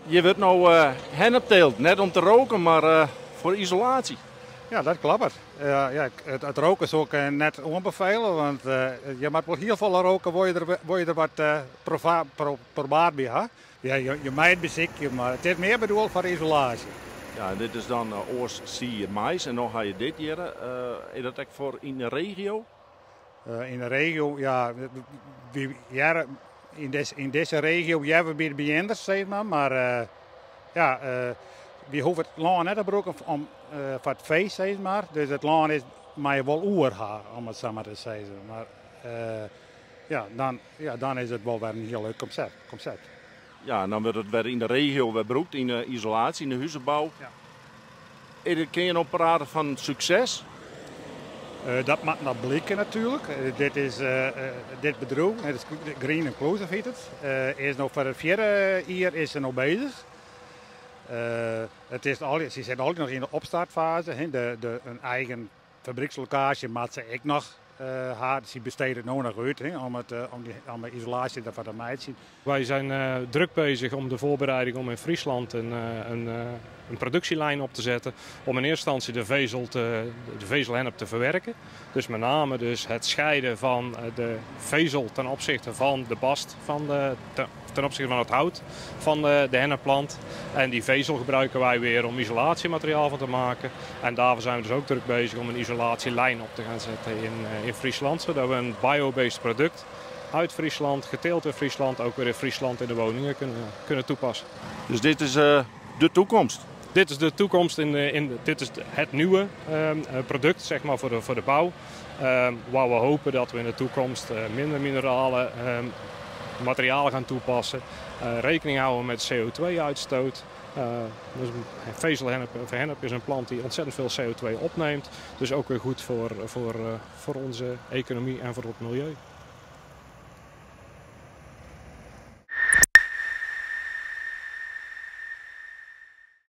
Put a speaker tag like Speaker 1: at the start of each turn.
Speaker 1: Hjir wurdt no hennep teeld, net om te roken, mar foar isolaasje.
Speaker 2: Ja, dat kloppet. Ja, it roken soe ik net oanbefele, want je moat wol hiel folle roke, wol je der wat probaat by ha. Ja, je meie it besykje, mar it is mear bedoeld foar isolaasje.
Speaker 1: Ja, en dit is dan oars sie mais en no ha je dit hjir. Is dat ek foar yn de regio?
Speaker 2: Yn de regio, ja, wy hearre yn dizze regio hearre we by de begjinders, sis mar. Mar ja, wy hoege it lân net te brûken om, foar it fee, sis mar. Dus it lân is, meie wol oer ha, om it sa mar te sizzen. Mar ja, dan, ja, dan is it wol wer in hiel leuk konsept.
Speaker 1: Ja, en dan wurdt it wer yn de regio wer brûkt, yn de isolaasje, yn de huzebou.
Speaker 2: Ja.
Speaker 1: Kin je no prate fan sukses?
Speaker 2: Dat moat noch bliken natuerlik. Dit bedriuw, het is Green Inclusive hjit it, is no foar it fjirde jier is se no beuzich. Se sitte altyd noch yn de opstartfaze. Hè. In eigen fabrykslokaasje moat se ek noch ha. Sy bestedet it no noch út, hè, om de isolaasje derfoar te meitsjen.
Speaker 3: Wij zijn druk bezig om de voorbereiding om in Friesland een productielijn op te zetten. Om in eerste instantie de vezelhennep te verwerken. Dus met name dus het scheiden van de vezel ten opzichte van de bast, ten opzichte van het hout van de hennepplant. En die vezel gebruiken wij weer om isolatiemateriaal van te maken. En daarvoor zijn we dus ook druk bezig om een isolatielijn op te gaan zetten in Friesland. Zodat we een biobased product uit Friesland, geteeld in Friesland, ook weer in Friesland in de woningen kunnen toepassen.
Speaker 1: Dus dit is de toekomst?
Speaker 3: Dit is de toekomst, dit is het nieuwe product, zeg maar, voor de bouw. Waar we hopen dat we in de toekomst minder mineralen, materialen gaan toepassen. Rekening houden met CO2-uitstoot. Dus vezelhennep, of hennep is een plant die ontzettend veel CO2 opneemt. Dus ook weer goed voor onze economie en voor het milieu.